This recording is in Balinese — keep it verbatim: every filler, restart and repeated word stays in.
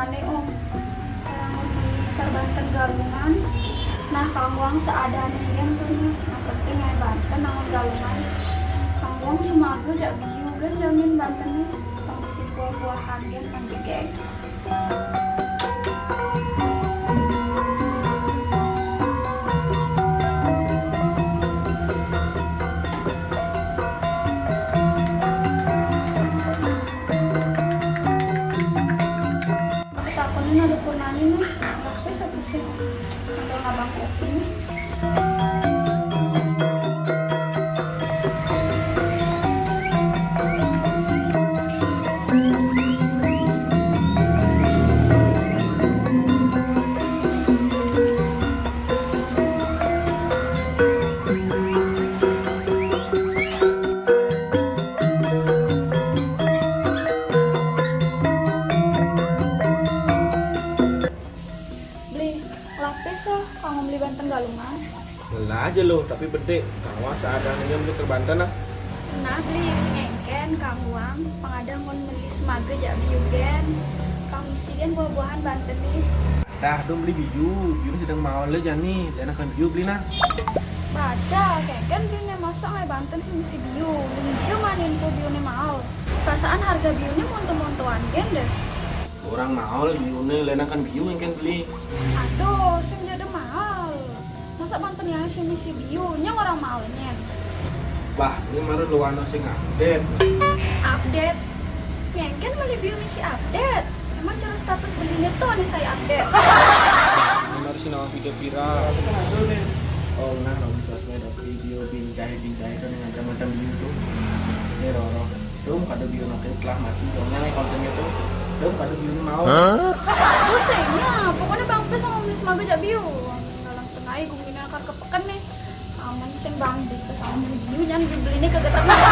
Ane, Om, urang meli banten galungan. Nah, kanggo ang seadane gén to, nah. Nang penting ai banten, amun galungan. Kanggo ang sumaga jak biu gén jamin bantene. Pang bisi buah-buahan gén, pang jegég. Aku takonin ada purnani nih. Tapi satu sih. Ada abang kopi nih. Beli lapis, oh, kanggo meli banten galungan. Ngelah aja lo, tapi bedik. Kanggo ang seadane gén meli banten, ah. Nah, Beli, sing engkén, kanggo ang, pang ada nggon meli sumaga jak biu gén. Pang bisi gén buah-buahan bantene. Dah, dong beli biu, biu sedang maol le jani, enakan biu beli nah. Pada, kengken beli ne masak ngai banten sing bisi biu, linjo manin tu biu ne maol. Perasaan harga biu ne monto-montoan gén deh. Urang maol biu ne, enakan biu kengken beli. Aduh, sing jadi maol. Masa banten yang sing misi biu, nyang urang maol nyén. Bah, ini baru luano sing update. Update? Nyengken meli biu misi update. Emang cara status beli ne to ane saya update. Ini baru si nawang video viral. Oh, nah, kalau di sosmed ada video bingkai-bingkai kan dengan macam biu tuh. Ini roro. Dum kada biu nang telah mati, soalnya kontennya tuh dum kada biu mau. Pusingnya, pokoknya Bang Pes sama Miss Maga jak biu. Dalam tengah gumina kar kepeken nih. Aman sing Bang Pes sama biu nyan beli nih kagak tenang.